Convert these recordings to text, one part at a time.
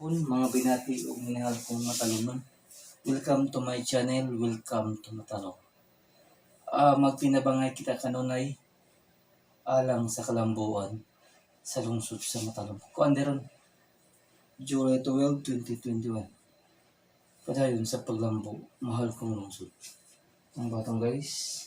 Mga binati ug minahal kong Matalomnon. Welcome to my channel, welcome to Matalom. Magtinabangay kita kanunay alang sa kalambuan sa lungsod sa Matalom. Kuan deron, July 12, 2021. Padayon sa paglambo, mahal kong lungsod. Ang batong, guys.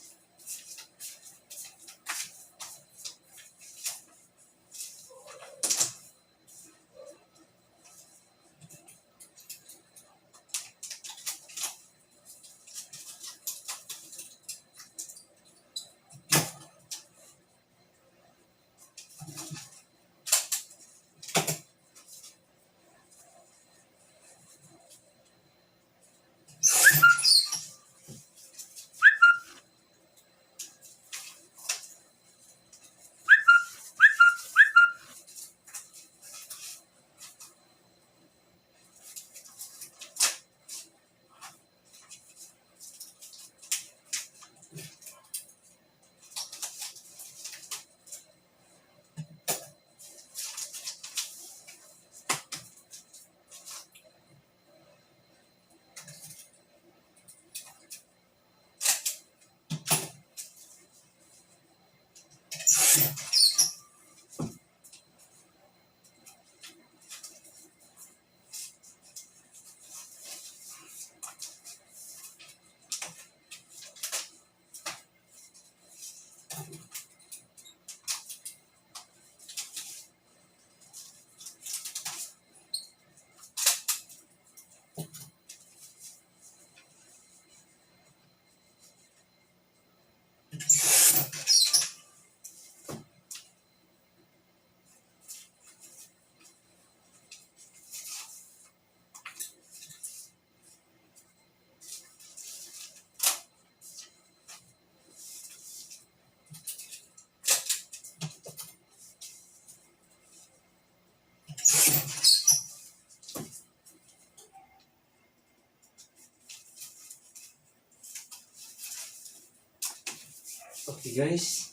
Okay guys,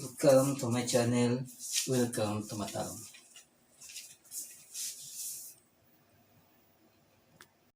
welcome to my channel, welcome to Matalom.